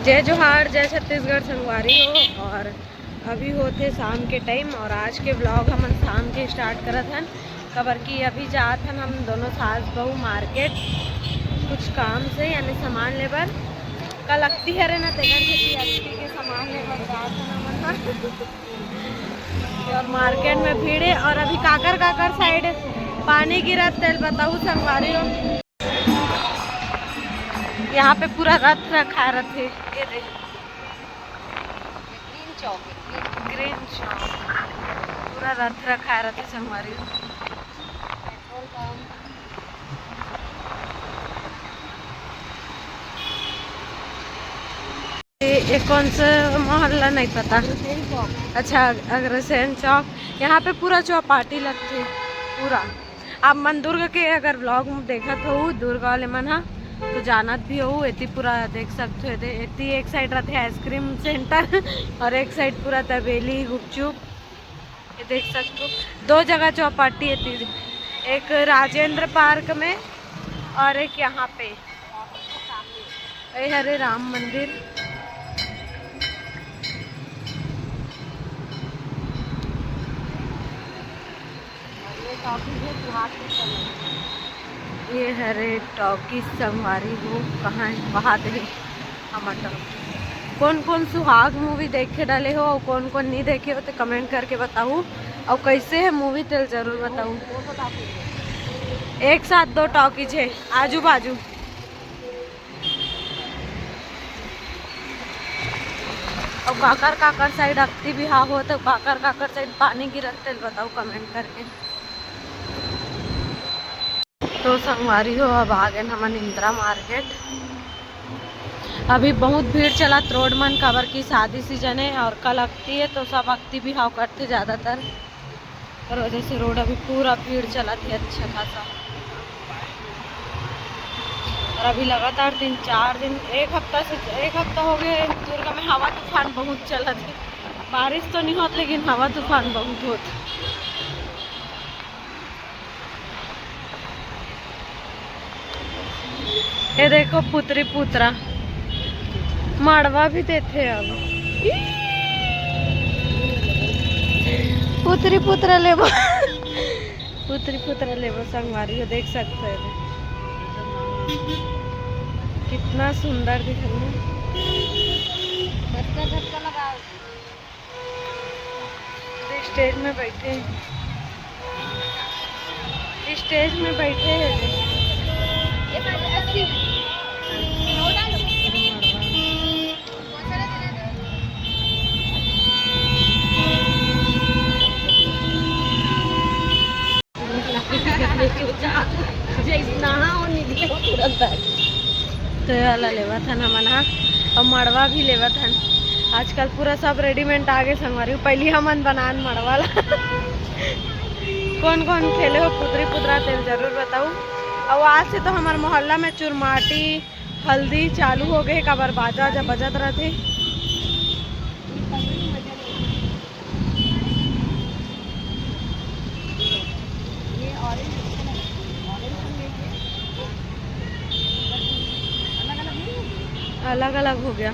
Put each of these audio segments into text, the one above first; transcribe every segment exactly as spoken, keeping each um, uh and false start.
जय जोहार, जय छत्तीसगढ़ संगवारी हो। और अभी होथे शाम के टाइम और आज के व्लॉग हमन शाम के स्टार्ट करत हन, काबर कि अभी जात हन हम दोनों सास बहू मार्केट कुछ काम से, यानी सामान लेबर। कल अक्ति हरे ना, तेकर सेती अक्ति के सामान लेबर जात हन हमन ह। और मार्केट में भीड़ है और अभी काकर काकर साइड पानी गिरत तेल बताऊ संगवारी हो। यहाँ पे पूरा रथ रखा रथे, ये देख। ग्रीन चौक, ग्रीन चौक, पूरा रथ रखा रथे संगवारी हो। Petrol pump. ये, ये कौन सा मोहल्ला नहीं पता। अग्रसेन चौक। अच्छा, अग्रसेन चौक। यहाँ पे पूरा चौपाटी लगथे, पूरा। आप मन दुर्ग के अगर व्लॉग में देखत हो, दुर्ग वाले मन हा, तो जानत भी हो, एती पूरा देख सकते हो। एती एक साइड रहते आइसक्रीम सेंटर और एक साइड पूरा तबेली, गुपचुप। ये देख सकते हो, दो जगह चौपाटी है तीन, एक राजेंद्र पार्क में और एक यहाँ पे। ये हरे राम मंदिर। ये हरे टॉकीज संगवारी हो, कहाँ है? वहाँ दे हमर टॉकीज। कौन कौन सुहाग मूवी देखे डाले हो और कौन कौन नहीं देखे हो तो कमेंट करके बताऊ। और कैसे है मूवी तेल जरूर बताऊ। एक साथ दो टॉकीज है आजू बाजू। और काकर काकर साइड अक्ति बिहाव हो तो काकर काकर साइड पानी गिरत तेल बताऊ कमेंट करके। तो संगवारी हो, अब आ गए हमन इंदिरा मार्केट। अभी बहुत भीड़ चलत रोड मन, काबर की शादी सीजन है और कल अक्ति है, तो सब अक्ति बिहाव करते ज़्यादातर, और वजह से रोड अभी पूरा भीड़ चलत है अच्छा खासा। और अभी लगातार तीन चार दिन, एक हफ्ता से, एक हफ्ता हो गए दुर्ग में हवा तूफान बहुत चलत है। बारिश तो नहीं होत लेकिन हवा तूफान बहुत होत। ये देखो पुत्री पुत्रा, मड़वा भी देथे अब। पुत्री पुत्रा लेबो, पुत्री पुत्रा लेबो संगवारी हो, देख सकते हो कितना सुंदर दिख रहा है। स्टेज में बैठे हैं, स्टेज में बैठे हैं। तो ये वाला लेवत हन हमन हा, और मड़वा भी लेवत हन। आजकल पूरा सब रेडीमेड आ गए संगवारी, पहली हमन बनान मड़वा ला। कौन कौन खेले हो पुतरी पुतरा तेल जरूर बताऊ। और आज से तो हमारे मोहल्ला में चुरमाटी हल्दी चालू हो गए, काबर बाजा जब बजत रहते। अलग अलग हो गया।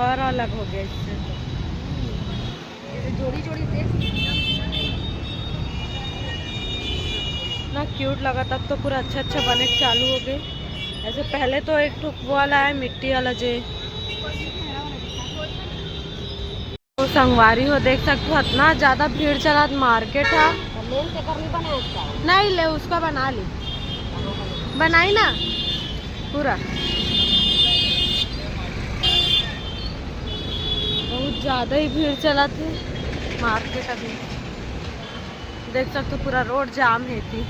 और अलग हो गया इससे तो। जोड़ी जोड़ी देख। ना क्यूट लगा, तब तो पूरा अच्छा अच्छा बने चालू हो गए। ऐसे पहले तो एक ठुक वो वाला है मिट्टी वाला जे। तो संगवारी हो देख सकते हो, इतना ज्यादा भीड़ चला मार्केट है। नहीं ले, उसका बना ली, बनाई ना पूरा। बहुत ज्यादा ही भीड़ चला थे मार्केट अभी। देख सकते हो पूरा रोड जाम है थी।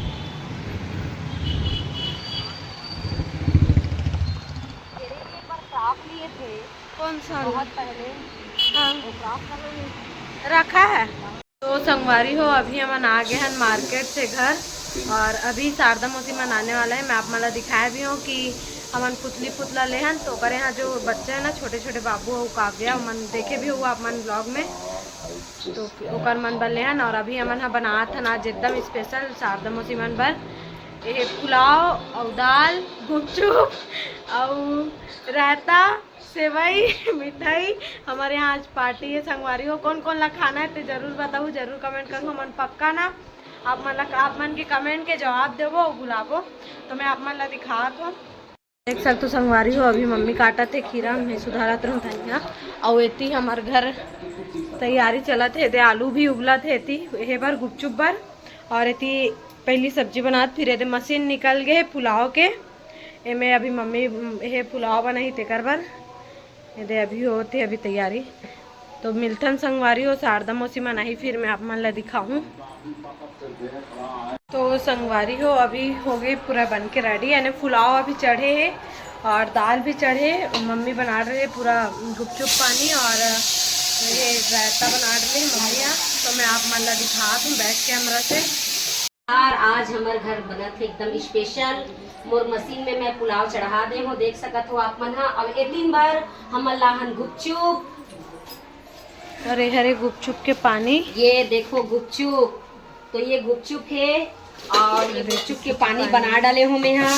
कौन सा वाला? हाँ। रखा है। तो संगवारी हो, अभी हमन आ गए हन मार्केट से घर और अभी शारदा मौसी मन आने वाला है। मैं आप मन ला दिखाए भी हूँ कि हमन पुतली पुतला ले हन, तो ओकर यहाँ जो बच्चा है ना, छोटे छोटे बाबू, वो काव्या, मन देखे भी हुआ आप मन ब्लॉग में। तो ओकर मन बर ले हन। और अभी हमन ह बनात हन आज एकदम स्पेशल शारदा मौसी मन बर, ये पुलाव और दाल, गुपचुप और रायता, सेवई, मिठाई। हमारे यहाँ आज पार्टी है संगवारी हो। कौन कौन ला खाना है ते जरूर बताओ, जरूर कमेंट करो। हमन पक्का ना आप मन ला, आप मन के कमेंट के जवाब देबो और बुलाबो। तो मैं आप मन ला दिखात हूँ। देख सकत हो संगवारी हो, अभी मम्मी काटत हे खीरा, मैं सुधारत रहूं धनिया। अउ एती हमर घर तैयारी चलत हे, दे आलू भी उबलत हे एती, एहे बर गुपचुप बर। और एती पहली सब्जी बनात, फिर एदे मशीन निकल गए हे पुलाव के, एमे अभी मम्मी, उम, एहे पुलाव बनाही तेकर बर। एदे अभी होत हे अभी तैयारी। तो मिलथन संगवारी हो, शारदा मौसी मन आही, फिर मैं आप मन ला दिखाहूँ। तो संगवारी हो, अभी हो गए पूरा बन के रेडी, यानी पुलाव अभी चढ़े हे और दाल भी चढ़े। मम्मी बना रहे पूरा गुपचुप पानी और ये रायता बना रहे मम्मी यहाँ। तो मैं आप मन ला दिखा दूँ बैक कैमरा से। यार, आज हमर घर बनत हे एकदम स्पेशल। मोर मशीन में मैं पुलाव चढ़ा दे हूँ, देख सकत हो आप मन हा। अब एतिन बार हमन लाहन गुपचुप। अरे हरे गुपचुप के पानी। ये देखो गुपचुप, तो ये गुपचुप हे और ये गुपचुप के पानी बना डाले हूँ मैं हा।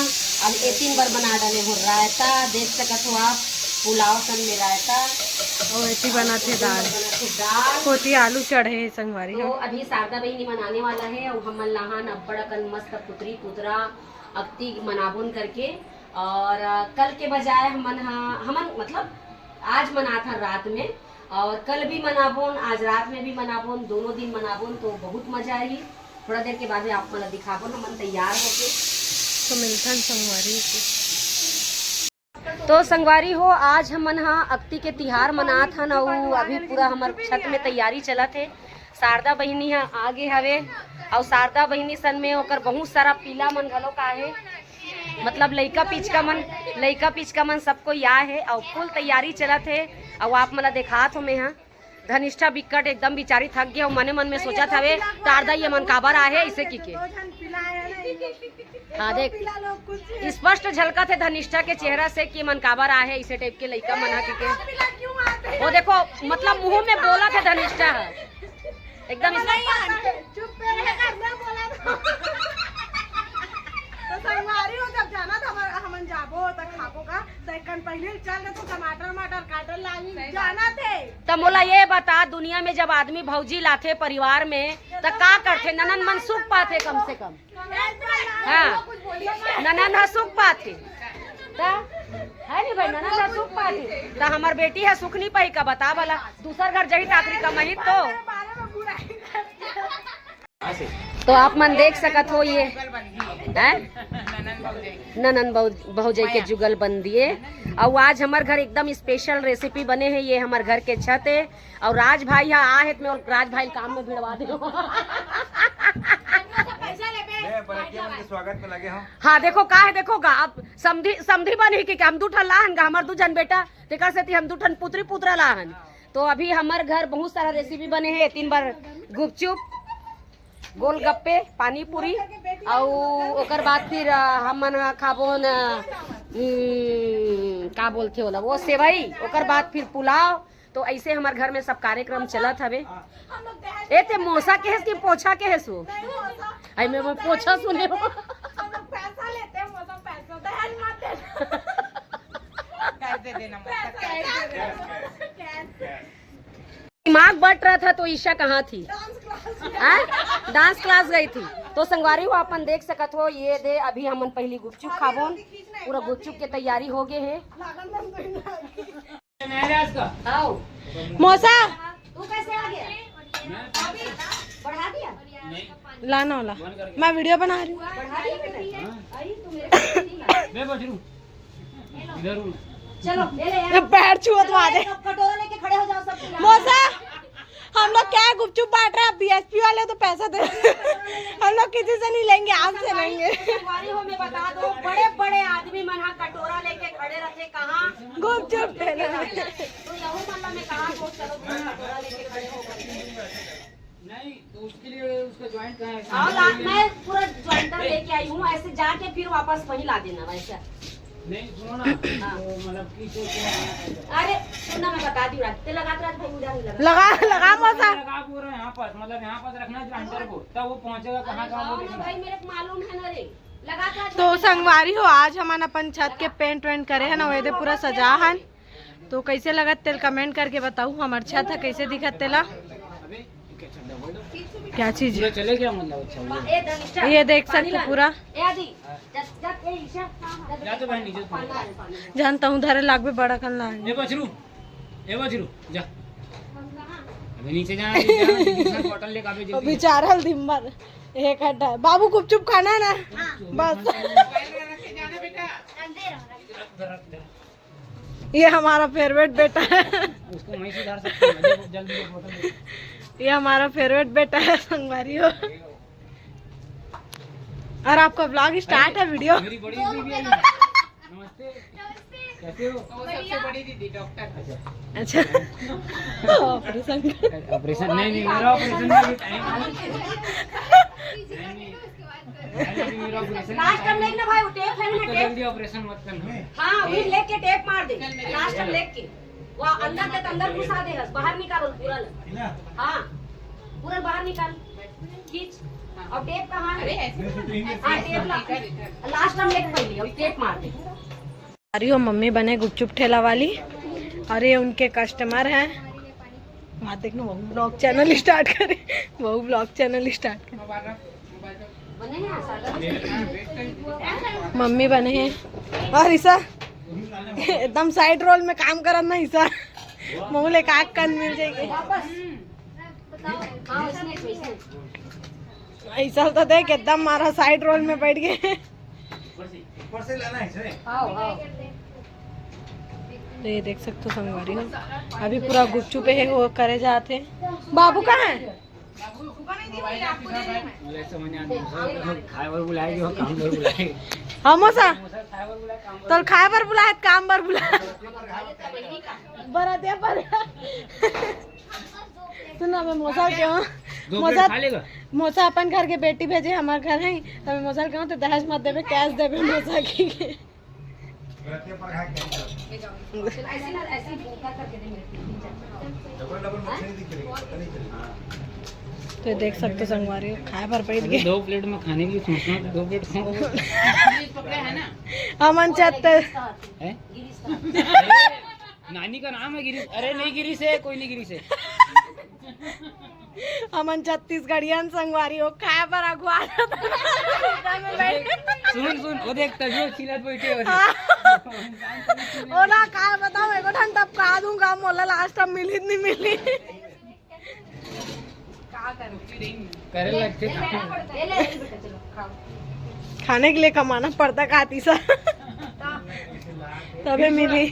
अब एतिन बार बना डाले हूँ रायता, देख सकत हो आप, पुलाव सन में रायता। और एती बनत हे दाल। बनत हे दाल। कोती आलू चढ़े हे संगवारी तो हो। अभी शारदा बहिनी मनाने वाला है और हमन लाहन अब्बड़ अकन मस्त पुतरी पुतरा अक्ति मनाबोन करके। और अ, कल के बजाय हमन हा, हमन मतलब आज मनात हन रात में, और कल भी मनाबोन, आज रात में भी मनाबोन, दोनों दिन मनाबोन, तो बहुत मजा आही। थोड़ा देर के बाद में आप मन ला दिखाबोन हमन तैयार होके। तो मिलथन संगवारी हो। तो संगवारी हो, आज हमन हा अक्ति के तिहार मनात हन, अउ अभी पूरा हमर छत में तैयारी चलत हे। शारदा बहिनी हा आगे हवे, अउ शारदा बहिनी सन में ओकर बहुत सारा पीला मन घलो का हे, मतलब लइका पिचका मन, लइका पिचका मन सबको या हे, अउ फुल तैयारी चलत हे। अउ आप मन ला देखात हो मैं हा, धनिष्ठा बिकट एकदम बिचारी थक गे, अउ मने मन में सोचत हवे, शारदा ये मन काबर आहे इसे की के। हाँ, देख, स्पष्ट झलकत हे धनिष्ठा के चेहरा से कि मन काबर आहे, इसे टाइप के लइका मन ह के। वो देखो, मतलब मुंह में बोलत हे धनिष्ठा ह। एकदम इस- नहीं आंटी, चुप रहे, मैं बोला था। तो संगवारी हो, जब जाना था हमर, हमन जाबो त खाबो का, त एक कन पहले चल रहे तो टमाटर, टमाटर काटल लागी, जाना थे। त मोला ये बता, दुनिया में जब आदमी भौजी लाथे परिवार में, त का करथे? ननन मन सुख पाथे कम से कम। हाँ, ननन ह सुख पाथे। त, है नी भाई, ननन ह सुख पाथे। त हमर बेटी ह सुख नी पाही का, बता भला। दूसर घर जही त आखिरी कमाही तो। तो आप मन देख सकत हो ये, हैं? ननन भौज-, भौजई के जुगलबंदी है। अउ आज हमर घर एकदम स्पेशल रेसिपी बने हे। ये हमर घर के छत है। अउ राज भाई हा आ हे त मैं राज भाई ल काम में भिड़वा दे। मैं बड़े के मन के स्वागत में लगे हूँ। हाँ, देखो का है, देखो गा, अब समधी, समधी बन ही कि हम दू ठन लाहन गा, हमर दू झन बेटा, तेकर सेती हम दू ठन पुत्री पुतरा लाहन। तो अभी हमर घर बहुत सारा रेसिपी बने हे, तीन बार गुपचुप, गोलगप्पे, पानी पूरी, अउ ओकर बाद फिर, अ, हमन खाबो न, उम, का बोलथे ओला, वो सेवई, ओकर बाद फिर पुलाव। तो ऐसे हमर घर में सब कार्यक्रम चलत हवे। ए ते मोसा के हस कि पोछा के हस वो? आई मैं, मैं पोछा सुने हो। हम लोग पैसा लेते हैं, मौसम पैसा, दहेज मत देना। कैश दे देना, मौसा, कैश दे देना। कैश। दिमाग बट रहा था तो ईशा कहाँ थी? Dance class. हाँ? डांस क्लास गई थी। तो संगवारी हो, अपन देख सकत हो, ये दे अभी हमन पहली गुपचुप खाबोन, पूरा गुपचुप के तैयारी हो गए है। लागन में तो नहीं लागी। आओ। मौसा। तू कैसे आ गया? अभी बढ़ा दिया? लाना वाला। मैं वीडियो बना रही हूँ। बढ़ा दिया बेटा? अरे, तू मेरे को नहीं ला। मैं बैठ रही हूँ। इधर हूँ। चलो, ले ले यार। ये पैर छुअत वाले। सब कटोरा लेके खड़े हो जाओ, सब। मौसा, हम लोग क्या है, गुपचुप बांट रहे हैं, अब बीएसपी वाले तो पैसा दे। हम लोग किसी से नहीं लेंगे, आपसे लेंगे। संगवारी हो, मैं बता दो, बड़े बड़े आदमी मन हा कटोरा लेके खड़े रहते कहाँ? गुपचुप ठेला। तो यहू मन ला मैं कहा को चलो, तुम कटोरा लेके खड़े हो करके। नहीं, तो उसके लिए उसका ज्वाइंट कहाँ है? आओ, ला, मैं पूरा ज्वाइंटर लेके आई हूँ, ऐसे जाके फिर वापस वहीं ला देना वैसा। नहीं, सुनो ना, तो मतलब कि तो क्या है? अरे सुन ना, मैं बता दी, रात ते लगा के रात भाई उधर नहीं लगा। लगा, लगा मौसा। लगा पूरा यहाँ पास, मतलब यहाँ पास रखना है अंदर को, तब वो पहुँचेगा कहाँ, कहाँ वो देखना। भाई मेरे को मालूम है ना रे, लगा के रात तो संगवारी हो, आज हमन अपन छत के पेंट वेंट करे है ना, वो दे पूरा सजा हन। तो कैसे लगत तेल कमेंट करके बताऊ, हमार छत है कैसे दिखत तेला। क्या चीज? पूरा चले क्या, मतलब? अच्छा, ये। ये देख सकते पूरा। जा तो भाई नीचे पानी। जानता हूँ, धरे लागबे बड़ा कन लाग। ए बछरू, ए बछरू, जा। अभी नीचे जाना, नीचे जाना, नीचे से बॉटल लेके आवे जल्दी। बेचारा दिम्बर एक हड्डा। बाबू गुपचुप खाना है ना? बस। ये हमारा फेवरेट बेटा है। उसको वहीं सुधार सकते हैं, जल्दी, जल्दी एक बोतल दे। ये हमारा फेवरेट बेटा है, संगवारी हो। और आपका व्लॉग स्टार्ट है, वीडियो। मेरी बड़ी दीदी भी आई है। नमस्ते। कैसे हो? वो सबसे बड़ी दीदी डॉक्टर। अच्छा। अच्छा। ऑपरेशन। ऑपरेशन नहीं, नहीं, मेरा ऑपरेशन में भी टाइम है। नहीं, नहीं। लास्ट टाइम लेके ना भाई, वो टेप है ना, तो टेप। जल्दी ऑपरेशन मत करना। हाँ, वही लेके टेप मार दे। लास्ट टाइम लेके वो अंदर तक अंदर घुसा दे, बाहर निकालो पूरा। हाँ, पूरा बाहर निकाल, खींच। और टेप कहाँ है? हाँ, टेप ला। लास्ट टाइम लेके पहले और टेप मार दे। अरे वो मम्मी बने गुपचुप ठेला वाली और ये उनके कस्टमर हैं। वहाँ देखना, वो ब्लॉग चैनल स्टार्ट करे, वो ब्लॉग चैनल स्टार्ट करे। मम्मी बने हैं और ईसा एकदम साइड रोल में काम करत ना ईसा। मुँह ले का कन मिल जाएगी। ईसा तो देख एकदम हमारा साइड रोल में बैठ गए। ऊपर से लेना है इसमें। तो ये देख सकते हो संगवारी हो, अभी पूरा गुपचुप है वो करे जाते। बाबू कहाँ है? खाए बर बुलाए कि वो काम बर बुलाए? हाँ मौसा, तो खाए बर बुलाए, काम बर बुलाए। बरा दे पर। सुना मैं मौसा के हूँ। मौसा अपन घर के बेटी भेजे हमार घर है, तो मैं मौसा के हूँ तो दहेज मत देवे, कैश देवे मौसा की। तो देख सकते संगवारी हो, खाए पर बैठ गए। दो प्लेट में खाने की सोचना, दो प्लेट खाओ। हमन छत। नानी का नाम है गिरीश। अरे नहीं गिरीश है, कोई नहीं गिरीश है। हमन छत्तीसगढ़ियन संगवारी हो, खाए बर अगुआ। सुन सुन, वो देख तजो चिल्लात बैठे हो। ओला काय बताओ, एगो ठन टपका दूंगा, मोला लास्ट टाइम मिली नहीं मिली। करे लगते। खाने के लिए कमाना पड़ता काती सा, तबे मिली।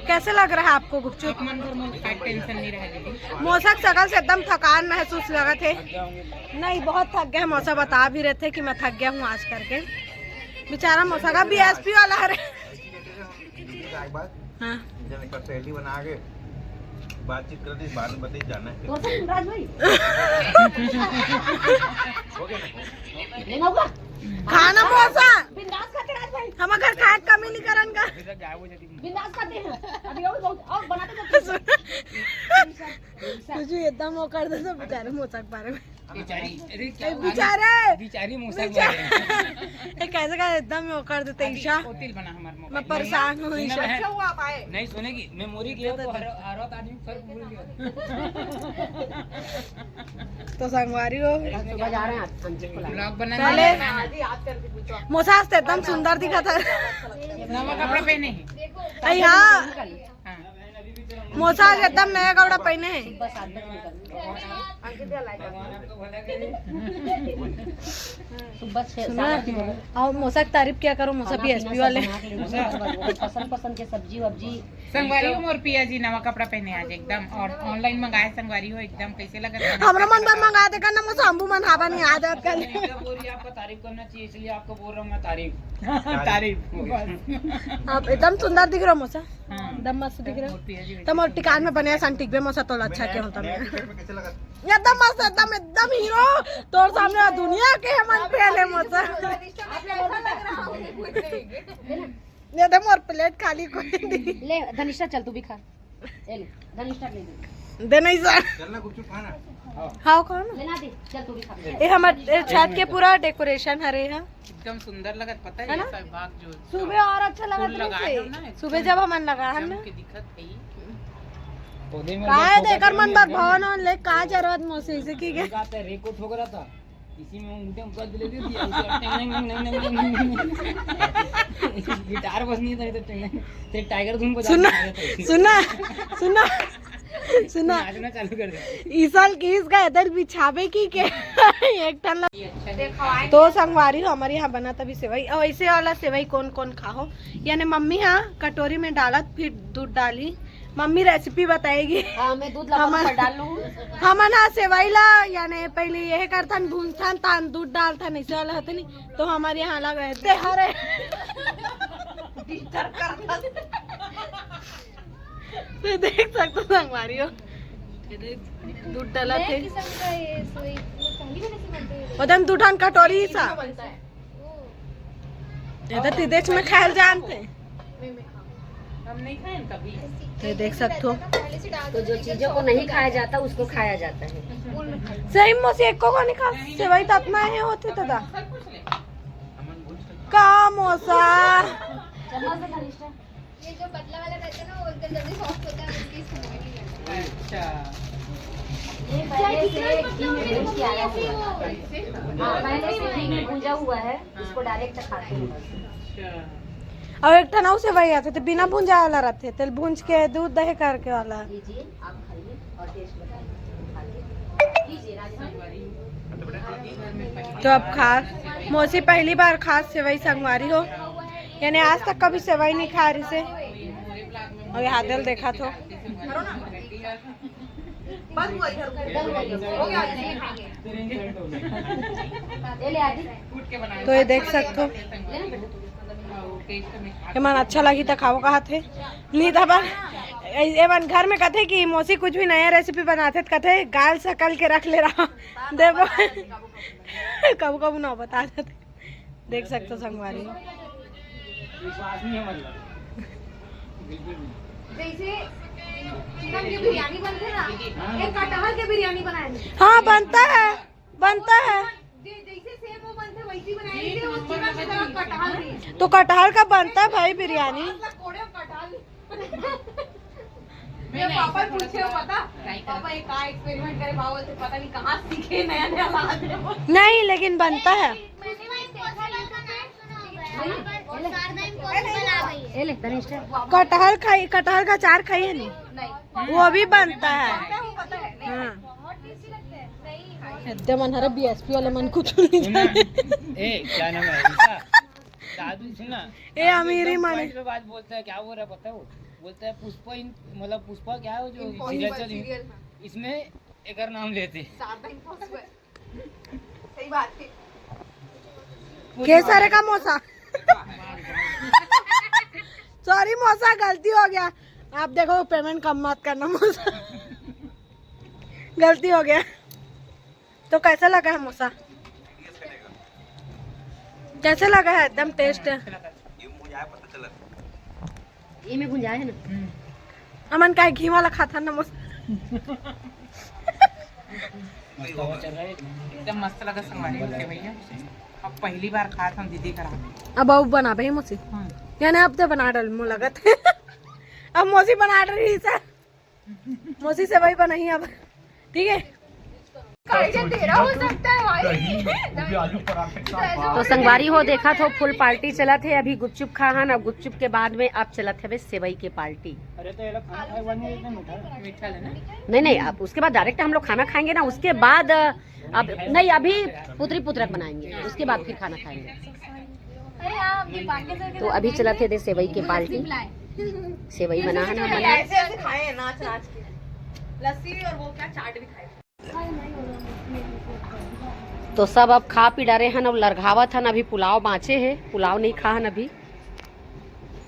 कैसे लग रहा है आपको गुपचुप? मन भर मन खाए, टेंशन नहीं रहे दीदी। मौसा के शकल से एकदम थकान महसूस लगत है। नहीं, बहुत थक गए। मौसा बता भी रहे थे कि मैं थक गया हूँ आज करके। बेचारा मौसा का बीएसपी वाला है। हाँ। जने का सहेली बना के बातचीत कर दी, बाद में बताई जाना है। खाना मौसा। बिंदास खाते राज भाई। हम घर खाए कमी नहीं करन का। बिंदास खाते हैं। अभी और बहुत, और बनाते जाते हैं। तुझे एकदम वो कर दे तो बेचारे मौसा के बारे में। बेचारी, अरे क्या ए, बेचारे। बेचारी मौसा के बारे में। ए, कैसे का एकदम वो कर देते ईशा। होटल बना हमारे मोबाइल। मैं परेशान हूँ ईशा। अच्छा हुआ आप आए। नहीं सुनेगी, मैं मोरी गया तो हर, हर आदमी फर्क भूल गया। तो संगवारी हो। सुबह जा रहे हैं आज, हम चीज को लाने। ब्लॉग बनाने चले। मौसा आज तो एकदम सुंदर दिखा था। नवा कपड़ा पहने हैं। अरे हाँ। हाँ। मौसा आज एकदम नया कपड़ा पहने हैं। सुबह छह, सुना? साढ़े छह बजे। और मौसा की तारीफ क्या करो, मौसा खाना पीना पीएसपी सब वाले। बना के ले जाओ। पसंद पसंद के सब्जी वब्जी। संगवारी हो मोर पिया जी नवा कपड़ा पहने आज एकदम, और ऑनलाइन मंगाए संगवारी हो एकदम, कैसे लगा? हमरा मन बर मंगा दे करना, मौसा हमू मन हाबा नहीं आ जात कल। बोल रही आपका तारीफ करना चाहिए, इसलिए आपको बोल रहा हूँ मैं तारीफ। तारीफ। आप एकदम सुंदर दिख रहे हो मौसा। हाँ। एकदम मस्त दिख रहे हो। मोर पिया जी वैसे तम और टिकान में बने असन टिकबे मौसा, तोला अच्छा के होता मैं। एकदम मस्त, एकदम, एकदम हीरो। तोर सामने दुनिया के हमन फेल है मौसा। आप लोग ऐसा लग रहा हो कि कोई ये तो मोर प्लेट खाली कोई नहीं। ले धनिष्ठा, चल तू भी खा। ए ले, धनिष्ठा ले दे। दे नहीं सर। चल ना, गुपचुप खा ना। हाँ, खाओ ना। लेना दे, चल तू भी खा। ये हमर, ये छत के पूरा डेकोरेशन हरे हा। एकदम सुंदर लगत, पता है, है ना? ये सब बाग जो सुबह और अच्छा लगत फूल रहे लगाए से। हम ना, सुबह एकदम जब हमन लगा हम जम ना। के दिखत है। पौधे में काहे लगा देकर मन बर भवन और ले का जरूरत मौसी से की के? एक आते रेको ठोक रहा था। इसी में उंगलियां ऊपर ले दी थी, ऐसे टिंग, टिंग, टिंग, टिंग, टिंग, टिंग, टिंग। गिटार बस नहीं था, तो टिंग, टिंग, तेरे टाइगर धुन को सुना, जाके सुना, सुना, सुना। नाचना चालू कर दे। इसल की इसका इधर बिछावे की के एक ठन ला। तो संगवारी हो, हमारे यहाँ बना तभी सेवई, और ऐसे वाला सेवई कौन कौन खाहो, यानी मम्मी हाँ कटोरी में डालत फिर दूध डाली, मम्मी रेसिपी बताएगी। हाँ, मैं दूध लगा हमन कर डाल लूँ। हमन हा सेवई ला याने पहले यह करथन, भूंजथन, तान दूध डालथन, ऐसे वाला होते नहीं। तो हमारे यहाँ लग रहे थे हरे। तो देख सकते हो संगवारी हो, ये देख, दूध डाला थे। एकदम दू ठन कटोरी सा। ये तो विदेश में खायल जानते। हम नहीं खाए कभी। ये देख सकते हो। तो जो चीजों को नहीं खाया जाता, उसको खाया जाता है। सही मौसी, एको को नहीं खा, सेवई तो अपना ही होते दादा। का मौसा? ये जो पतला वाला रहता है ना, वो एकदम जल्दी सॉफ्ट होता है, इसलिए इसको नहीं करते। अच्छा। ये पहले से घी में भून के आया हुआ है। हाँ, पहले से घी में भूंजा हुआ है, इसको डायरेक्ट खाते हैं बस। अच्छा। और एक ठन अउ सेवई आथे, तो बिना भूंजा वाला रहथे, तेल भूंज के दूध दही करके वाला। लीजिए, आप खाइए और टेस्ट बताइए। खा लीजिए। लीजिए, राजू। तो अब खा, मौसी पहली बार खा सेवई संगवारी हो, यानी आज तक कभी सेवई नहीं खा रही से। और यहाँ दिल देखा थो। बस वो इधर हो गया। ये ले आदि। तो ये देख सकते हो, ये मन अच्छा लगी तो खाओ कहा थे, नहीं तो अपन, ये मन घर में कथे कि मौसी कुछ भी नया रेसिपी बनाथे तो कथे गाल सकल के रख ले रहा देबो। कबू कबू ना बता देते। देख सकते हो संगवारी। विश्वास नहीं है मतलब, बिल्कुल नहीं। जैसे चिकन की बिरयानी बनते ना, हाँ। एक कटहल की बिरयानी बनाए। हाँ, बनता है, बनता है। जे-, जैसे सेम वो बनते वैसे बनाए थे, वो चिकन की तरह कटहल नहीं। तो कटहल का बनता है भाई बिरयानी। मतलब कोड़े कटहल। मेरे पापा पूछे हो पता, पापा ये का एक्सपेरिमेंट करे, बाबा बोलते पता नहीं कहाँ सीखे, नया नया ला दे। नहीं, लेकिन बनता है। ये ले, तनिष्ठा। कटहल खाई, कटहल का अचार खाई है नहीं? नहीं। वो भी बनता है। पता है, वो पता है। नहीं। हाँ। बहुत टेस्टी लगता है। नहीं। एकदम अनहरा बीएसपी वाले मन कुछ नहीं सुना। जाने। ए, क्या नाम है इनका? दादू सुना। ए, दादू अमीरी एकदम माने। Point पे बात बोलता है, क्या बोल रहा है पता है वो? बोलता है पुष्पा इन, मतलब पुष्पा क्या है वो जो Impossible serial चल रही है, serial, हाँ। इसमें एकर नाम लेते हैं। शारदा Impossible। सही बात है। केसर का मौसा। सॉरी मौसा, गलती हो गया। आप देखो पेमेंट कम मत करना मौसा। गलती हो गया। तो कैसा लगा है मौसा? कैसे लगा है एकदम टेस्ट? ये में भुंजाए है ना। हमन का घी वाला खाता ना मौसा। एकदम मस्त लगा संगवारी के भैया। अब पहली बार खात हम दीदी करा। अब अउ बनाबे मौसी। हम्म। यानी अब तो बना डाल मो लगत। अब मौसी बना रही सर। मौसी सेवई बनाई अब। ठीक है। काहे तेरा हो सकता है भाई। तो संगवारी हो देखा तो फुल पार्टी चलत हे। अभी गुपचुप खा हन, अब गुपचुप के बाद में अब चलत हे सेवई के पार्टी। अरे तो ये लोग खाना खाए हुआ नहीं, इतना मीठा है। मीठा है ना? नहीं नहीं, अब उसके बाद डायरेक्ट हम लोग खाना खाएंगे ना, उसके बाद अब नहीं, अभी पुतरी पुत्रक बनाएंगे, उसके बाद फिर खाना खाएंगे। अरे हाँ, ये पार्टी करके तो अभी चलत हे दे सेवई के पार्टी। सेवई बना है ना, बना। ऐसे ऐसे खाए हैं, नाच नाच के। लस्सी और वो क्या, चाट भी खाए। तो सब अब खा पी डारे हन, अब लरघावत हन। अभी पुलाव बाँचे हे, पुलाव नहीं खा हन अभी।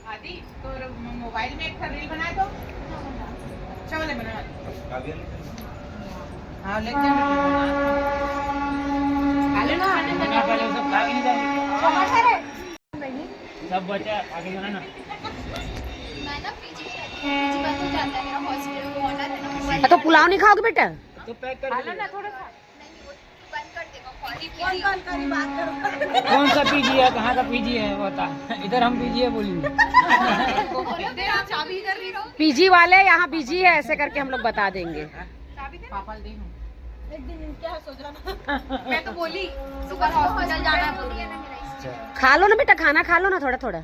आदि, तोर मोबाइल में एक ठो रील बना दो। अच्छा वाले बना। हाँ, लेके आ। खा लेना, आनंद लेना। पहले वो सब खा के नहीं जाएंगे। समझ रहे? सब बचा आगे जाना ना। मैं ना पीजी में रहती हूँ, पीजी बंद हो जाता है मेरा, हॉस्टल वो ऑर्डर है ना, वो बंद तो पुलाव नहीं खाओगे बेटा? तो पैक कर दो ना थोड़ा सा। कौन सा पीजी है, कहाँ का पीजी है, बता। इधर हम पीजी है बोलेंगे। पीजी वाले यहाँ पीजी है, ऐसे करके हम लोग बता देंगे। पापा दे हूँ। एक दिन क्या सोच रहा था। मैं तो बोली, सुबह हॉस्पिटल जाना है, बोली। खा लो ना बेटा, खाना खा लो ना थोड़ा थोड़ा।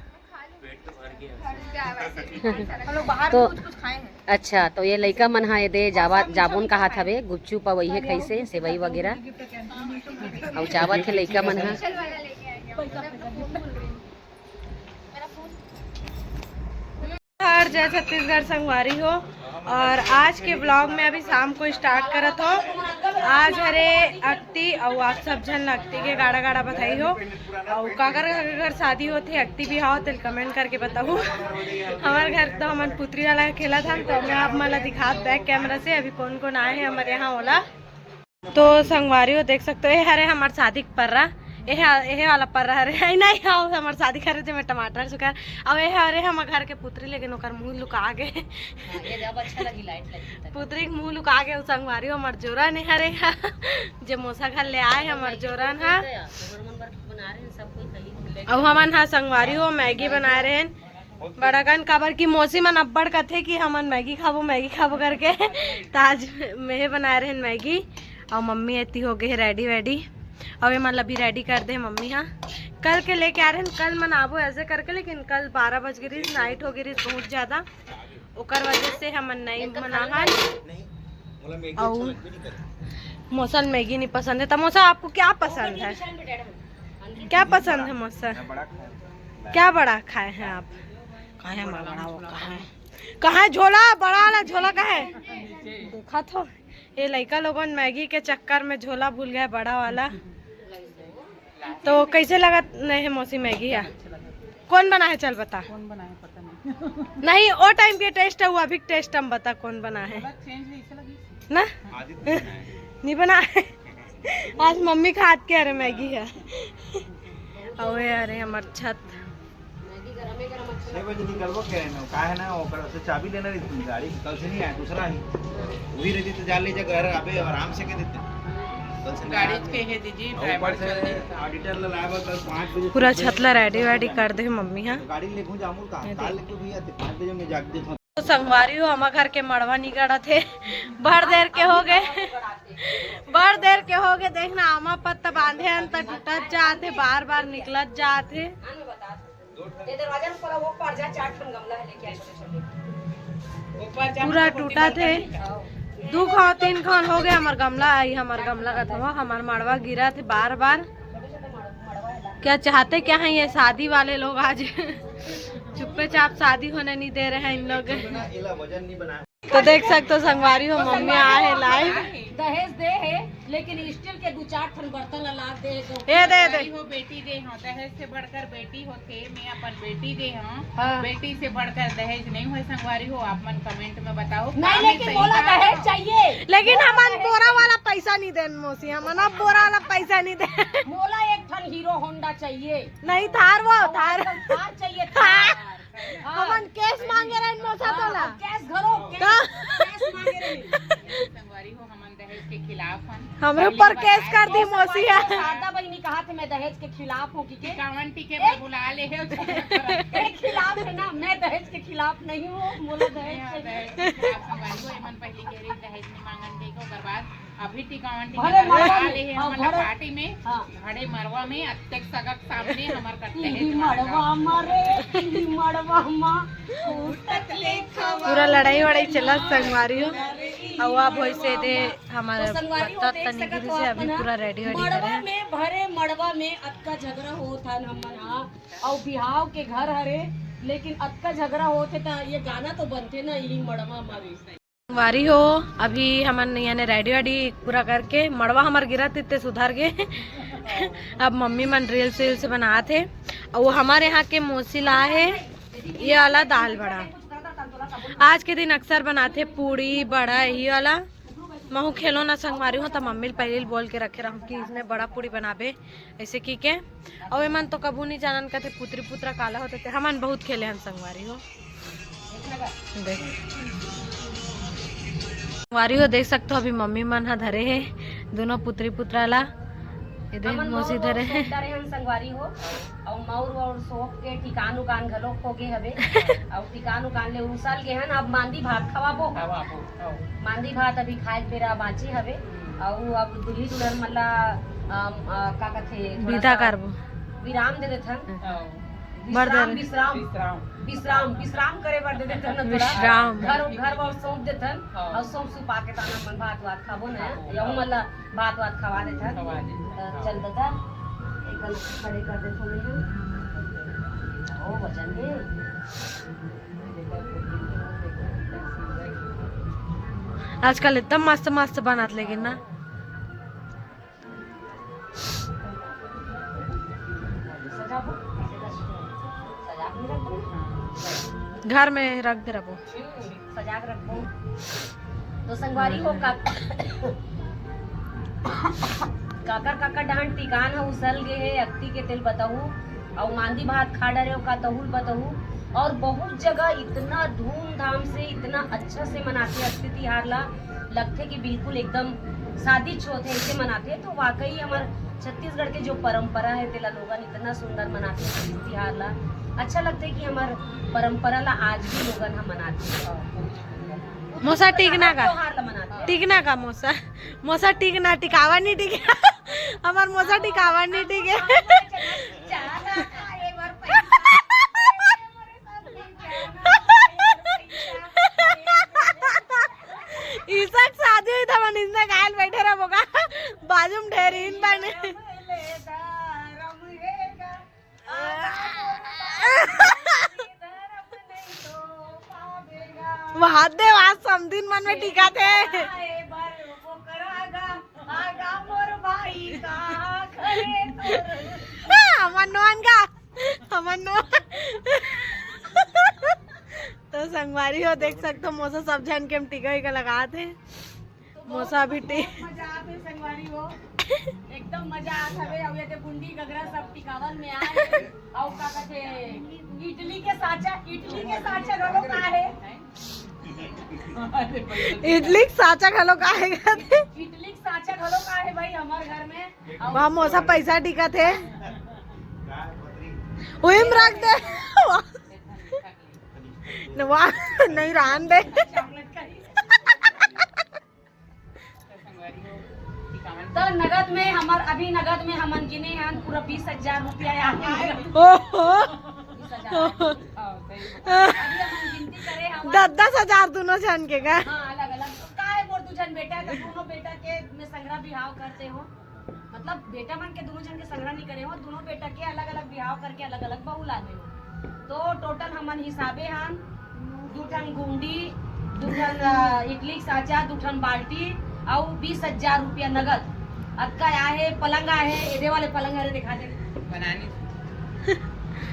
हम लोग बाहर तो भी कुछ कुछ खाए हैं। अच्छा, तो ये लइका मन हा ये दे जावा, जाबोन कहा था बे, गुपचुप, वही है, खाई से सेवई वगैरह। और जावा थे लइका मन हा। और जय छत्तीसगढ़ संगवारी हो। और आज के ब्लॉग में अभी शाम को स्टार्ट करत हो। आज हरे अक्ति, और आप सब झन अक्ति के गाड़ा गाड़ा बधाई हो। और काकर काकर शादी होथे, अक्ति भी हो, तेल कमेंट करके बताऊ। हमारे घर तो हमन पुतरी वाला खेला था, तो मैं आप मला दिखात बैक कैमरा से अभी कौन कौन आए हैं हमारे यहाँ ओला। तो संगवारी हो, देख सकते हो, ये हरे हमार शादी के पर्रा, ये हा-, ये वाला पर्रा हरे, नहीं, नहीं, हाँ, हमार शादी करे थे, मैं टमाटर सुकर, अब ये हरे हम घर के पुतरी, लेकिन ओकर मुंह लुका गे। हाँ, ये अब अच्छा लगी, लाइट लगी तब। पुतरी के मुंह लुका गे, उ संगवारी हो, हमार जोरा नहीं हरे, जे मोसा घर ले आए, हमार जोरा ना। तो यार, तो हमन बर बना रहे हैं, सब कोई कहीं लेके अब हमन हा संगवारी हो, मैगी बना रहे हैं। बड़ाकन, काबर कि मौसी मन अब्बड़ कथे कि हमन मैगी खाबो, मैगी खाबो करके। त आज मेहे बनाए रहेन मैगी, अउ मम्मी एती हो गे हे रेडी वेडी, अउ एमन ला भी रेडी कर दे मम्मी हा। कल के लेके आ रहेन, कल मन आबो ऐसे करके, लेकिन कल बारह बज गे रहिस, नाइट हो गे रहिस बहुत ज्यादा, ओकर वजह से हमन नहीं मनाहन। अउ मौसा ल मैगी नहीं पसंद है, तो मौसा आपको क्या पसंद है? क्या पसंद है मौसा? क्या बड़ा खाए हैं आप? कहाँ है हमारा बड़ा, वो कहाँ है? कहाँ है झोला? बड़ा वाला झोला कहाँ है? देखा तो, ये लइका लोगन मैगी के चक्कर में झोला भूल गए, बड़ा वाला। तो कैसे लगा नहीं है मौसी मैगी? या कौन बना है, चल बता। कौन बनाए पता नहीं। नहीं, वो टाइम के टेस्ट है, वो अभी टेस्ट हम बता कौन बना है। थोड़ा चेंज नहीं, इसे लगी। ना? आदित्य बनाए। नहीं बना है। आज मम्मी का हाथ के अरे मैगी है। अवे अरे हमर छत। छह बजे निकलबो क्या है ना, का है ना, ओकर से चाबी लेना रही तुम गाड़ी, कल से नहीं आया, दूसरा ही। वही रहती तो जा ले जा घर, अबे आराम से कह देते। कल से नहीं गाड़ी आया। के है दीदी, और ऊपर ड्राइवर से चल देता। ऑडिटर ला लाए बर कल पाँच बजे पूरा छत ला रेडी वेडी कर दे मम्मी, हाँ। तो गाड़ी ले घूम जामू का, ये काल देख। लेके भी आते, पाँच बजे में जाके देखो। तो संगवारी हो, हमार घर के मड़वा निकलत हे, बड़ देर के हो गए, बड़ देर के हो गए। देखना, आमा पत्ता बांधे हन त टूटत जात हे, बार बार निकलत जात हे। पूरा टूटत हे, दू खान तीन खान हो गए हमार गमला। आई हमार गमला का थवा, हमार मड़वा गिरत हे बार बार। क्या चाहते क्या हैं ये शादी वाले लोग आज? चुप्पे चाप शादी होने नहीं दे रहे हैं इन लोग। तो देख सकते हो संगवारी हो, मम्मी आए है लाइव। दहेज दे है, लेकिन स्टील के दू चार ठन बर्तन ला दे है, दो ये दे दे। हो बेटी दे, हाँ, दहेज से बढ़कर बेटी होथे, मैं अपन बेटी दे, हाँ। हाँ। बेटी से बढ़कर दहेज नहीं होय संगवारी हो, आप मन कमेंट में बताओ। नहीं, लेकिन मोला दहेज चाहिए। लेकिन हमन बोरा वाला पैसा नहीं देन मौसी, हमन अब बोरा वाला पैसा नहीं देन। मोला एक ठन हीरो होंडा चाहिए। नहीं, थार वो, थार। थार चाहिए, थार। हाँ। हमन कैश मांगे रहेन मौसा तोला। कैश घरो, कैश, कैश मांगे रहेन। संगवारी हो, हमन दहेज के खिलाफ हन। हमरे ऊपर केस कर दी मौसी ह। शारदा बहिनी कहा थे, मैं दहेज के खिलाफ हूँ कि के? टिकावन टिके में बुला ले है। के खिलाफ है ना, मैं दहेज के खिलाफ नहीं हूँ, मोला दहेज नहीं, हाँ, चाहिए। दहेज के खिलाफ संगवारी हो, एमन पहली कह रही दहेज नहीं मांगन के, ओकर बाद अभी टिकावन टिके भरे में मड़वा बुला में, ले है, हाँ, हमन ला भरे, पार्टी में, हाँ। भरे मड़वा में अतेक सगा के सामने हमर करते हैं इही मड़वा मा रे, इही मड़वा मा। पूरा लड़ाई वड़ाई चलत संगवारी हो। अउ अब होइसे दे हमर तो संगवारी हो, पत्ता देख तनी सकत गिरी हो से अभी अपन पूरा रेडी वेडी मड़वा करे। में, भरे मड़वा में अतका झगड़ा होत हन हमन हा। अउ बिहाव के घर हरे, लेकिन अतका झगड़ा होत हे त ये गाना तो बनते ना, इही मड़वा मा रे। संगवारी हो, अभी हमन यानी रेडी वेडी पूरा करके मड़वा हमर गिरत इत्ते सुधर गे। अब मम्मी मन रील्स वील्स बनात हे। अउ वो हमर यहाँ के मौसी ला हे ये वाला दाल बड़ा। आज के दिन अक्सर बनाथे पूड़ी बड़ा यही वाला। महू खेलो ना संगवारी हो, त मम्मी ल पहले ही बोल के रखे रहूं कि इसने बड़ा पूड़ी बनाबे, ऐसे की के। अउ एमन तो कभू नहीं जानन, कहते पुत्री पुत्रा काला होते, ते हमन बहुत खेले हन संगवारी हो। देख। संगवारी हो, देख सकते हो, अभी मम्मी मन ह धरे हे दोनों पुत्री पुत्रा ला। ये देख, हमन मौसी मौर धरे हे। धरे हन संगवारी हो, अउ मौर और सोप के ठिकान उकान घलो खो गे हवे, अउ ठिकान उकान ले उसल गे हन। अब मांदी भात खवाबो। खवाबो, खवाबो। मांदी भात अभी खाए के बेरा बांचे हवे, अउ अब दूल्ही दुल्हन मन ला, अम, अ, का कथे, थोड़ा विदा सा करबो। विराम दे देथन। हाँ। विश्राम, विश्राम, विश्राम। विश्राम, विश्राम करे बर दे देथन ना थोड़ा। विश्राम। घर, घर बर सौंप देथन, हाँ। अउ सौंप सुपा के ताना मन भात वात खाबो ना, हाँ। यहू मन ला भात वात खवा देथन। खवा देथन, त हाँ। चल ददा, एक खड़े कर देथन। ओ वजन हे। आजकल इतना मस्त मस्त बनात लेकिन ना। घर में रख दे रबो। सजा के रखबो। तो संगवारी हो का-, काकर काकर डहन टिकान ह उसल गे हे, अक्ति के तेल बताहू, अउ मांदी भात खा डरे हो का तहुल बताहू। और बहुत जगह इतना धूमधाम से, इतना अच्छा से मनाथे अक्ति तिहार ला, लगथे कि बिल्कुल एकदम शादी च होथे ऐसे मनाथे। तो वाकई हमर छत्तीसगढ़ के जो परंपरा है तेला लोगन इतना सुंदर मनाथे इस तिहार ला। अच्छा लगथे कि हमर परंपरा ला आज भी लोगन ह मनाथे। मोसा टिकना का? त्योहार ला मनाथे। टिकना का मोसा? मोसा टिकना, टिकावा नहीं टिके। हमर मोसा टिकावा नहीं टिके। ईसा के शादी होही त मन इसने गायल बैठे रहो का? बाजू में ढेरीन बने। वहां दे, वहां समधिन मन में टिका थे। हमर नोन का, हमर नोन। तो संगवारी हो, देख सकते हो, मोसा सब झन के हम टीका वीका लगात हे। तो मोसा भी टी- बहुत मजा आत हे संगवारी हो, एकदम मजा आत हवे। अउ ये दे गुंडी गगरा सब टिकावन में आए हे। अउ का कथे, इडली के साचा, इडली के साचा घलो का हे? इडली के साचा घलो का हे कथे? इडली के साचा घलो का हे भाई हमर घर में। अउ वहाँ मोसा पैसा टिकत हे, वही में रख दे। न वहाँ नहीं रहन दे। तो नगद में हमर, अभी नगद में हमन गिने हन पूरा बीस हजार रुपया आए हे। ओहो। बीस हजार। हाँ, सही। अभी हमन गिनती करे हवन। दस दस हजार दोनों झन के का? हाँ, अलग अलग। का हे, मोर दू झन बेटा हे, तो दोनों बेटा के मैं संगरा बिहाव करते हो। मतलब बेटा मन के दोनों झन के संगरा नहीं करे हो, दोनों बेटा के अलग अलग बिहाव करके अलग अलग बहू ला दे हो। तो टोटल हमन हिसाबे हन, दू ठन गुंडी, दू ठन, अ, इडली के साचा, दू ठन बाल्टी, अउ बीस हजार रुपया नगद। अतका आए हे, पलंग आए हे, एदे वाले पलंग हरे, दिखा दे। बनानी।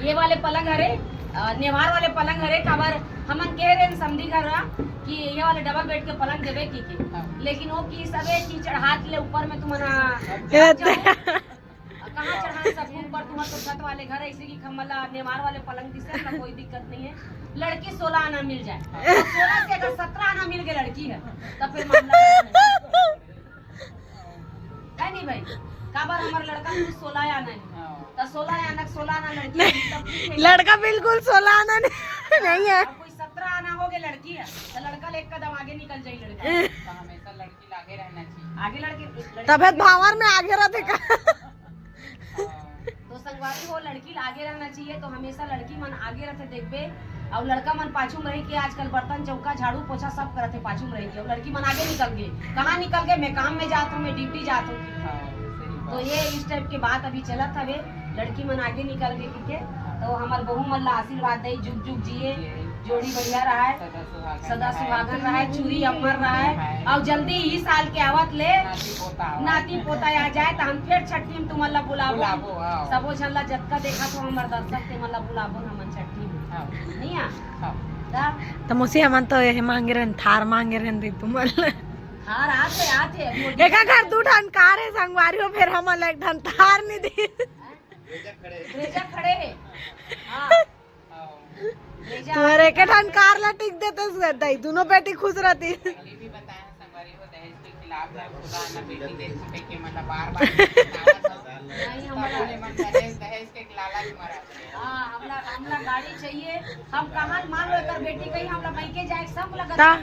ये वाले पलंग हरे, अ, नेवार वाले पलंग हरे, काबर हमन कहे रहे समधी घर ला कि ये वाले डबल बेड के पलंग देवे की, की। हाँ। लेकिन वो की सबे की चढ़ात ले ऊपर में तुमन, अ, ए, जाओ। कहाँ चढ़ाए सबके ऊपर, तुम्हार तो छत वाले घर है, इसी की खम्मला नेवार वाले पलंग दिसे ना, कोई दिक्कत नहीं है। लड़की सोलह आना मिल जाए, और सोलह से अगर सत्रह आना मिल गए लड़की है, तब फिर मामला खत्म है। है नहीं भाई, काबर हमार लड़का कुल सोलह आना है, हाँ। तो सोलह आना, सोलह आना लड़की है, तब ठीक है। लड़का बिल्कुल सोलह आना नहीं, नहीं है। अब कोई सत्रह आना हो गए लड़की है, तो लड़का ले एक कदम आगे निकल जाए लड़का। तो हमेशा लड़की आगे रहना चाहिए। आगे लड़की, लड़की तबे भांवर में आगे रहते का? हाँ। तो संगवारी हो, लड़की आगे रहना चाहिए, तो हमेशा लड़की मन आगे रहते देखबे, और लड़का मन पाछू में रही के आजकल बर्तन चौका झाड़ू पोछा सब करत हे पाछू में रही के, और लड़की मन आगे निकल गए। कहाँ निकल गए? मैं काम में जात हूँ, मैं ड्यूटी जात हूँ। हाँ, सही तो बात। ये इस टाइप के बात अभी चलत हवे, लड़की मन आगे निकल गए, ठीक है? तो हमार बहू मन ला आशीर्वाद दे, जुग जुग जिए, जिए। जोड़ी बढ़िया रहा है। सदा सुहागन सदा रहा है। सुहागन रहा है, चूरी अमर रहा है। रहा है। और जल्दी ही साल के आवत ले नाती पोता आवत। नाती पोता आ जाए, तो हम फिर छठी में तुमन ला बुलाबो। बुलाबो, हाँ। सबो झन ला जतका देखा तो हमर दर्शक ते मन ला बुलाबो न हमन छठी में। हाँ। नहीं आ? हाँ। ता? त मौसी हमन तो ये मांगे रहन, थार मांगे रहन रे तुमन ला। हाँ, रात में आत हे, अभी वो एका घर दू ठन कार हे संगवारी हो, फेर हमन ला एक ठन थार नहीं दी। ब्रेजा खड़े हे। हाँ। ब्रेजा। तुहर एक ठन कार ला टिक देते दाई, दोनों बेटी खुश रहती। पहले भी बताया संगवारी हो, दहेज के खिलाफ है, खुदा ना बेटी दे चुके के मतलब बार बार नहीं, हमला दहेज, दहेज के लालच मरा। हाँ, हमला, हमला गाड़ी चाहिए। हम कहाँ, मान लो एकर बेटी कहीं हमला मायके जाए, सब लगा ता।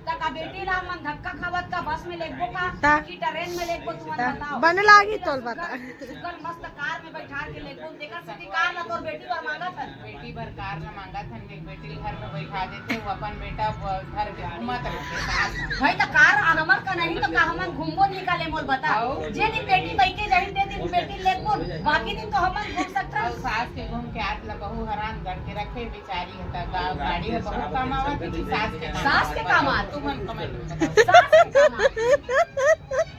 त का बेटी ला हमन धक्का खावत का बस में लेगबो का ता। कि ट्रेन में लेगबो, तुमन ता। बताओ। बने लागी तोल बता। सुगर मस्त कार में बैठा के लेगबो, तेकर सेती कार ला तोर बेटी बर मांगत हन। बेटी बर कार ला मांगत हन, देख बेटी ला घर में बैठा देथे, वो अपन बेटा ब-, घर के घूमत रहथे साथ में। भाई त कार हमर का नहीं तो का हमन घूमबो नहीं का ले मोल बता। आओ। जे दिन बेटी बैठे जाही ते दिन बेटी लेगबो, बाकी दिन तो हमन घूम सकथन। और सास के घूम के आत ला बहू हरान करके रखे। सारी है त गा-, गाड़ी है, बहुत काम आवत है कि सास के काम? सास के काम आवत। तुमन comment में बताओ। सास के काम आवत।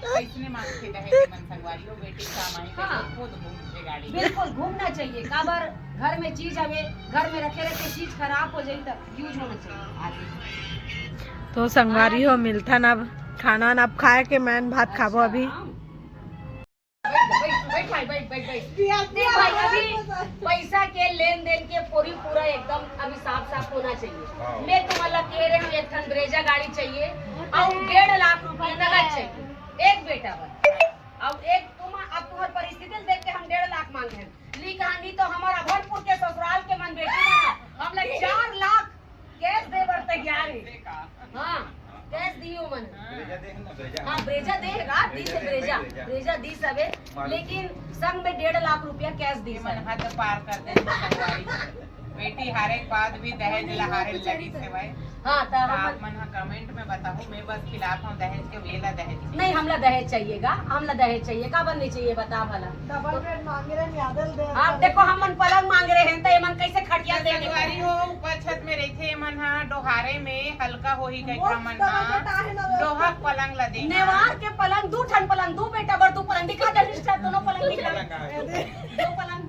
कैसने मांगथे दहेज मन संगवारी हो, बेटी काम आई हाँ। तो खुद घूमथे गाड़ी। बिल्कुल, घूमना चाहिए। काबर घर में चीज हवे, घर में रखे रखे चीज खराब हो जाई त use होना चाहिए आगे। तो संगवारी हो, मिलथन अब खाना न, अब खाए के मैं भात खाबो अभी। अच्छा। बैठ, बैठ, भाई, बैठ, बैठ, बैठ। देख भाई, अभी पैसा के लेन देन के पूरी पूरा एकदम अभी साफ साफ होना चाहिए। हाँ। मैं तुम्हारा कह रहे हूँ, एक ठन ब्रेजा गाड़ी चाहिए और डेढ़ लाख रुपया नगद चाहिए, एक बेटा बर। अब एक तुम, अब तुम्हारी परिस्थिति देख के हम डेढ़ लाख मांगे हैं। ली कहानी तो हमारा भरपुर के ससुराल के मन बेटी बना, हम लोग चार लाख कैश दे बर तैयार है। हाँ, कैश दियो मन। ब्रेजा दे हे ना, ब्रेजा। हाँ, ब्रेजा दे हे गा, दी से ब्रेजा, ब्रेजा। ब्रेजा दी सबे, मालिक। लेकिन संग में डेढ़ लाख रुपया कैश दी ये मन सब। हद पार कर दे संगवारी। बेटी हारे के बाद भी दहेज ला हारे लगी से भाई। हाँ, त तो हम आप मन हा comment में बताओ, मैं बस खिलाफ हूँ दहेज के, वेला दहेज। नहीं, हमला दहेज चाहिएगा, हमला दहेज चाहिए, काबर नहीं चाहिए बता भला। डबल बेड मांगे रहे, यादल दे। आप देखो, हमन पलंग मांगे रहे हैं, तो ये मन कैसे खटिया दे देंगे? संगवारी हो, ऊपर छत में रहिथे, ये मन हा डोहारे में हल्का होही कहिके मोर मन हा डबल बेड आहे ना, लोहा पलंग ला दे। नेवार के पलंग, दू ठन पलंग, दू बेटा बर दू पलंग, दिखा दे रिश्ता, दोनों पलंग दिखा। दो पलंग।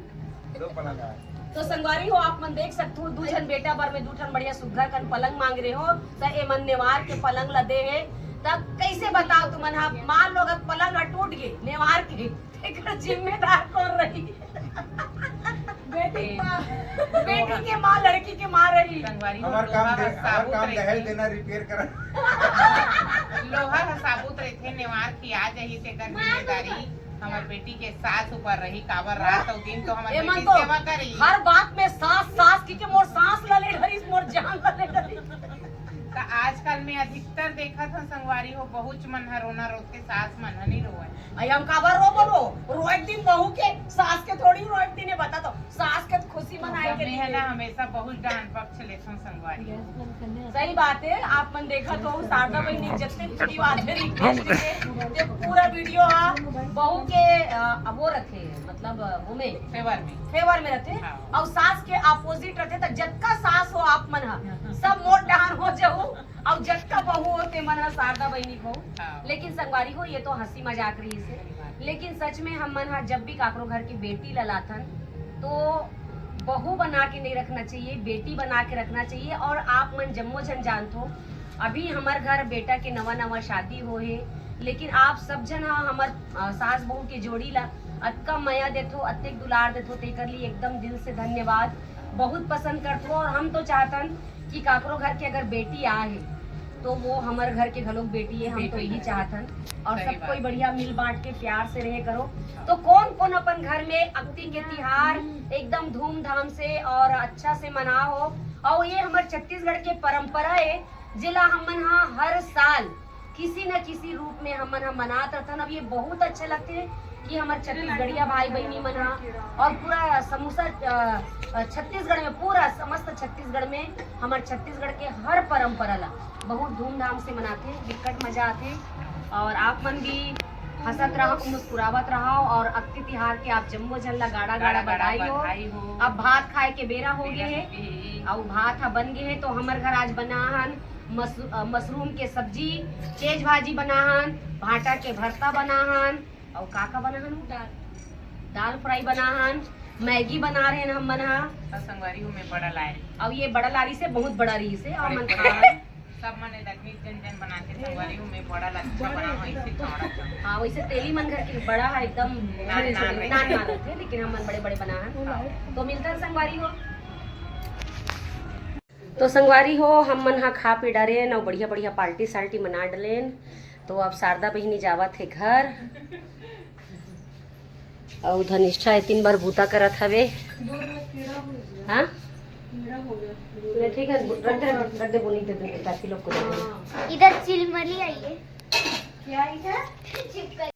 दो पलंग आहे। तो संगवारी हो, आप मन देख सकते हो, दू झन बेटा बर में दू ठन बढ़िया सुग्घर कन पलंग मांग रहे हो, त ए मन नेवार के पलंग ला दे हे। त कैसे बताओ तुमन हा, मान लो अगर पलंग हा टूट गए नेवार के, एकर जिम्मेदार कौन रही? बेटी के माँ, बेटी के माँ, लड़की के माँ रही। संगवारी हो, हमार काम लोहा दे-, हा हमार साबुत काम रहिथे। दहेज देना, रिपेयर करना। लोहा हा साबुत रहिथे, नेवार की आ जाही, तेकर जिम्मेदारी हमर बेटी के सास ऊपर रही, काबर रात अउ दिन तो हमर ए मन बेटी तो सेवा करी। हर बात में सास, सास की के मोर सांस ला ले डरिस, मोर जान ला ले डरिस। त आजकल में अधिकतर देखत हन संगवारी हो, बहुत मन ह रोना रोथे, सास मन ह नहीं रोवय। अई हम काबर रो बोलो, रोए दिन बहू के, सास के थोड़ी रोए दिन, ये बता तो, सास के खुशी मनाए के दिन है ना, हमेशा बहुत डांट पक्ष लेथन संगवारी। सही बात है, आप मन देखत हो शारदा बहिनी जतने video आथे request के, ते पूरा video हा बहू के, अ, वो रथे, मतलब, अ, वो में favor में। Favor में रथे। हाँ। अउ सास के opposite रथे, त जतका सास हो आप मन हा, सब मोर डहान हो जाहू, अउ जतका बहू हो ते मन हा शारदा बहिनी को। हाँ। लेकिन संगवारी हो, ये तो हंसी मजाक रहिसे, लेकिन सच में हम मन हा जब भी काकरो घर की बेटी ला लाथन, तो बहू बना के नहीं रखना चाहिए, बेटी बना के रखना चाहिए। और आप मन जम्मो झन जानथो, अभी हमर घर बेटा के नवा नवा शादी हो हे, लेकिन आप सब झन हा हमर, अ, सास बहू के जोड़ी ला अतका मया देथो, अतेक दुलार देथो, तेकर लिए एकदम दिल से धन्यवाद। बहुत पसंद करथो और हम तो चाहतन कि काकरो घर के अगर बेटी आ हे, तो वो हमर घर के घलोक बेटी है, हम तो बेटी यही है। चाहत हन। और सही सब बात कोई है। बढ़िया मिल बांट के प्यार से रहे करो। तो कौन कौन अपन घर में अक्ती के तिहार एकदम धूमधाम से और अच्छा से मना हो, और ये हमर छत्तीसगढ़ के परंपरा है, जेला हमन हा हर साल किसी न किसी रूप में हमन हा मनात रथन। अब ये बहुत अच्छा लगते है कि हमर छत्तीसगढ़िया भाई बहिनी मन हा और पूरा समूचा, अ, अ, छत्तीसगढ़ में, पूरा समस्त छत्तीसगढ़ में हमर छत्तीसगढ़ के हर परंपरा ला बहुत धूमधाम से मनाथे, बिकट मजा आथे। और आप मन भी हंसत रहो, मुस्कुरावत रहो और अक्ती तिहार के आप जम्मो झन ला गाड़ा गाड़ा गाड़ा गाड़ा बधाई हो। बधाई हो। अब भात खाए के बेरा हो गए बेरा है। हो गए। अउ भात हा बन गए है, तो हमर घर आज बना हन मस-, अ, मशरूम के सब्जी, चेज भाजी बना हन, भाटा के भरता बना हन, अउ का का बना हन? दाल। दाल फ्राई बना हन, मैगी बना रहे हन हमन हा। अउ संगवारी हो, मैं बड़ा लाए रही। अउ ये बड़ा लारी से बहुत बड़ा रही से, और अरे, मन बड़ा। खा सब मन एला मीठ जन जन बनाथे संगवारी हो, मैं बड़ा लच्छा बनाहूं, ऐसे चौड़ा चौड़ा। हाँ, वैसे तेली मन घर के बड़ा है एकदम नान, नान रहिथे। नान नान रहिथे, लेकिन हमन बड़े बड़े बनाहन। हाँ। तो मिलथन संगवारी हो। तो संगवारी हो, हम मन हा खा पी डरेन अउ बढ़िया बढ़िया पार्टी साल्टी मना डलेन। तो अब शारदा बहिनी जावत हे घर, अउ धनिष्ठा ए तीन बार बूता करत हवे। हाँ, ले ठीक है, रख दे, रख दे, बोनी दे दे, काकी लोग को दे दे। इधर चिलमली आई है। क्या इधर?